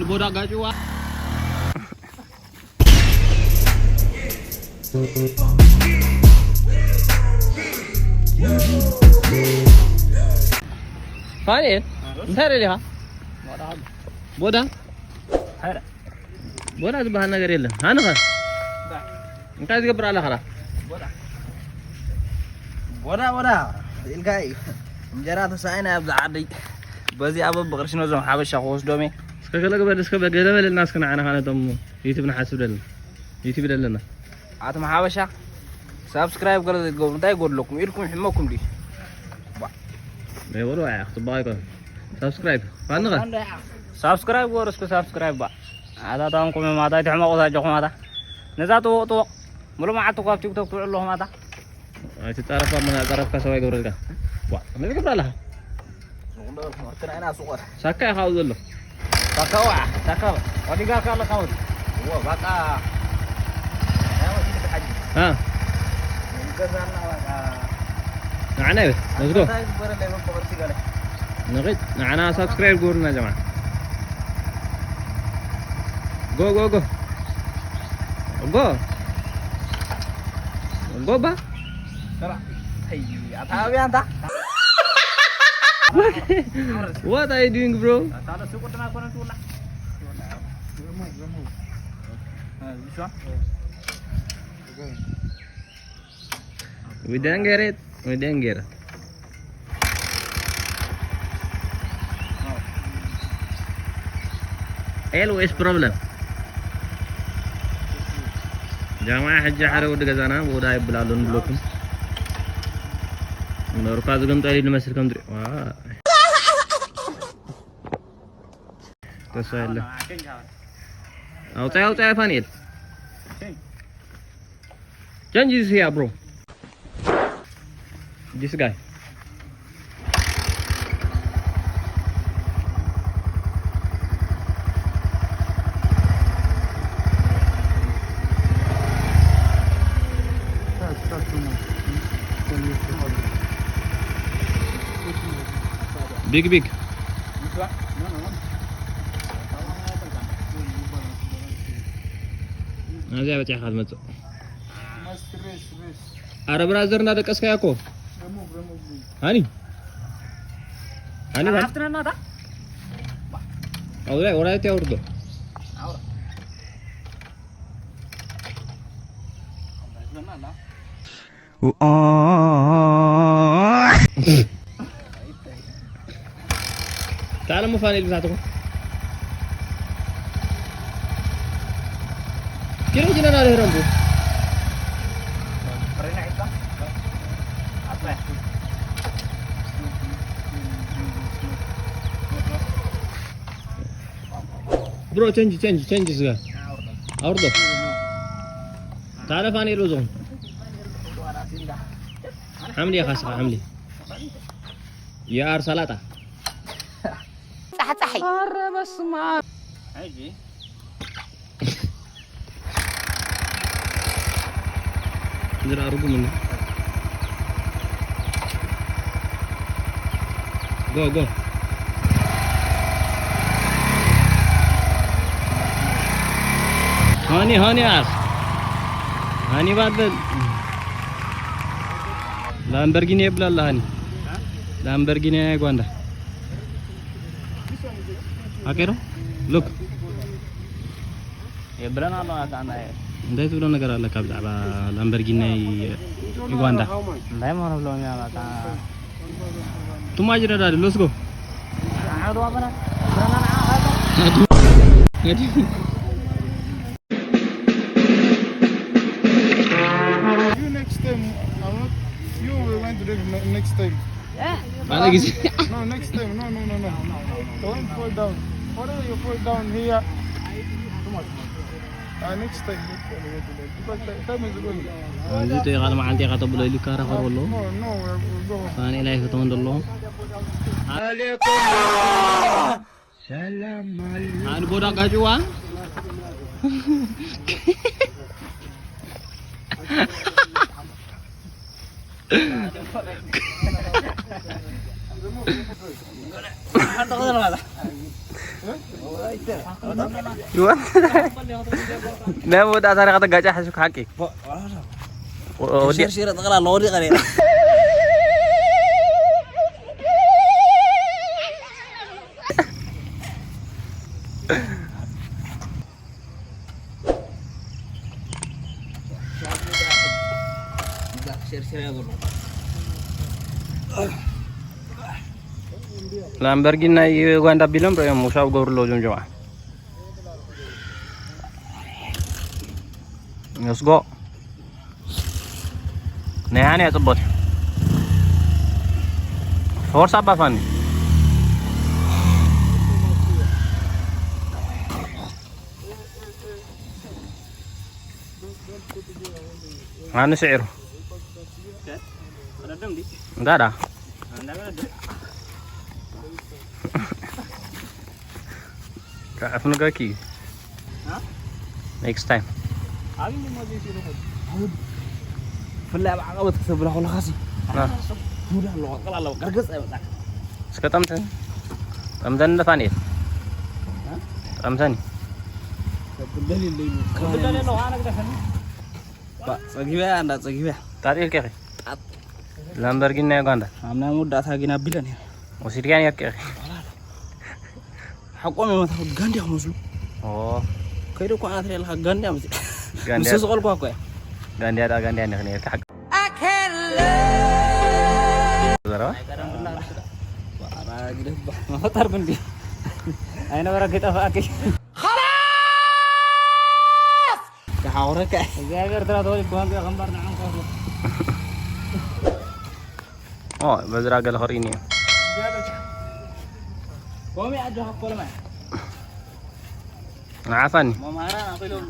ንቦዳ ጋጭዋ። ፋኒኤል፣ እንታይ ደሊኻ? ቦዳ? ቦዳ ዝበሃል ነገር የለን። ሃንኸ? እንታይ ትገብር ኣለኻ? ቦዳ፣ ቦዳ ኢልካ እዩ። እንጀራ ተሳኢና ኣብዚ ዓደይ። በዚ ኣብ ብቕርሺ ነዞም ሓበሻ ክወስዶም እየ። እስከ ገለ ግበር፣ እስከ ገለ በለልና እስከ ንዓና ኻነቶም ዩቱብ ንሓስብ ደለና። ዩቱብ ደለና። ኣቶም ሓበሻ ሳብስክራይብ ገለ ዘይትገብሩ እንታይ ይጎድለኩም? ኢድኩም ይሕመኩም ድዩ? ባ። ይበሉ፣ ኣያ፣ ክትባቕ ኣይኮነን። ሳብስክራይብ፣ ፋንኻ? ሳብስክራይብ ግበሩ እስከ ሳብስክራይብ ባ። ኣታ ታንኩም ማታ ይትሕመቑ ታጆኹም ኣታ። ነዛ ጥውቕ ጥውቕ። ሙሉ መዓልቲ እኮ ኣብ ቲክቶክ ትውዕሉ ኣለኹም ኣታ። ኣይትጻረፋ፣ ምን ኣጻረፍካ ሰብ ኣይገብረልካ። ዋ፣ እንታይ ትገብር ኣለኻ? ሳካ ኢኻ ኣብኡ ዘሎ። ሳካ ዋ፣ ሳካ ዋ። ወዲጋ ካለ ካውል። ዋ፣ ባቃ። ያ ወዲ ሓጂ። አ። ገዛና ባቃ። ንዓና ይበል፣ let's go። እንታይ ዝበረ ለይ በቆርሲ ገለ። ንኺድ፣ ንዓና ሳብስክራይብ ግበሩና ጀማዓ። ጎ፣ ጎ፣ ጎ። ጎ። ጎባ። ሰራ። ኣይ፣ ኣታ ኣብያ ኣንታ። What are you doing, bro? ኣታ ለሱ ቁድና ኮነ ትውላ። We didn't get it. We didn't get it. Always problem. ጀማዓ ሕጂ ሓደ ወዲ ገዛና ብወዳ ይብል ኣሎ ንብለኩም። ኖርካ ዝግምጠል እዩ ዝመስል ከም ትሪኦ። ዋ። ተስፋ የለ። ኣውጻይ፣ ኣውጻይ ፋኒኤል። Change is here, bro. This guy. Big, big. ናብዚኣ በፂሕኻ ትመፅእ። ኣረ ብራዘር እንዳደቀስካያ እኮ። ሃኒ። ሃኒ፣ ሃኒ። ኣውራይ፣ ወራይ፣ ኣውርዶ። تعال مو فاني اللي بتاعتكم. كيلو جنان عليه رمبو. برو، تشنج، تشنج، تشنج زغا. أورده. تعال فاني لوزون. حملي يا خاصة، حملي. يا أرسلاتا. صح، صح. ኧረ በስመ አብ። እንጀራ ርጉም ነው። ጎ፣ ጎ። ሃኒ፣ ሃኒ ኣስ። ሃኒ ባበል። ላምበርጊኒ የብላላ ሃኒ። ላምበርጊኒ ጓንዳ። አኬሮ ሉክ የብለን ኣሎ ኣታ ናይ እንታይ ትብሎ ነገር ኣለካ ብዛዕባ ላምበርጊኒ ናይ ዩጋንዳ? እንታይ ማለት ነው? በቃ ቱማጅ ረዳድ ሎስጎ ዓዱ አበና ብረና You next time, I'm not, you will want to do it ne- next time. ባለ ጊዜ No, next time. No, no, no, no. Don't fall down. Whatever you fall down here. Uh, next time. Next time. Because the time is going. እዚ ቃል መዓልቲ ኢኻ ተብሎ ኢሉ ካራ ኸርበሎ No, no, we're, we're going. ፋኒ ላይ ከተወን ደሎ ሰላም አለ። ኣን ቦዳ ጋጅዋ ይወን ናይ መወዳእታ ታሪኻ ተጋጫ ሓስብካ ሓቂ ወዲ ሽርሽረ ጠቕላላ ወዲቐ ነይረ። ላምበርጊን ናይ ዩጋንዳ ቢሎም ርኦም ውሻብ ገብሩ ኣለዉ ዞም ጀማ። Let's go. ናይ ኣነ ያጽቦት ፎርስ ኣባፋኒ ኣነ ስዒሩ እንዳዳ ከዕፍ ንገኪ እዩ። Next time. ብላይ ኣብ ዓቐበት ክተብላ ከለኻሲ ሙዳ ኣለዋ ቀላል ኣለዋ ቀርገፅ ኣይመፃ እስከ ጠምተን ጠምተን እንደ ፋንኤል ጠምተን ፀጊበያ እንዳ ፀጊበያ ጣጥ ኢልከ ጣጥ ላምበርጊኒ ናይ ዩጋንዳ ኣብ ናይ መወዳእታ ግን ኣቢለ ነይረ ወሲድካ ነርካ ሓቆም እዮም ኣታ ጋንዲያ ክመስሉ ኦ ከይደ እኮ ኣናት ሪኣልካ ጋንዲያ መስ ጋንዲያ ምስ ዝቐልኳ እኮ እያ ጋንዲያ ዳ ጋንዲያ ነክ ነርካ ሓቅ ዘረባ መፈጠር ብንዲ ኣይነበረ ገጠፋኣኪ ተሓቑረካ እግዚኣብሔር ትራ ተወሊድ ብሃንቀ ከምባር ንዓም ካብሎ ኦ በዝራ ገለ ኸርእኒ እዮም ኮሚ ኣጆኻ ኮለማ ንዓፋኒ መምሃራን ኣኺሎም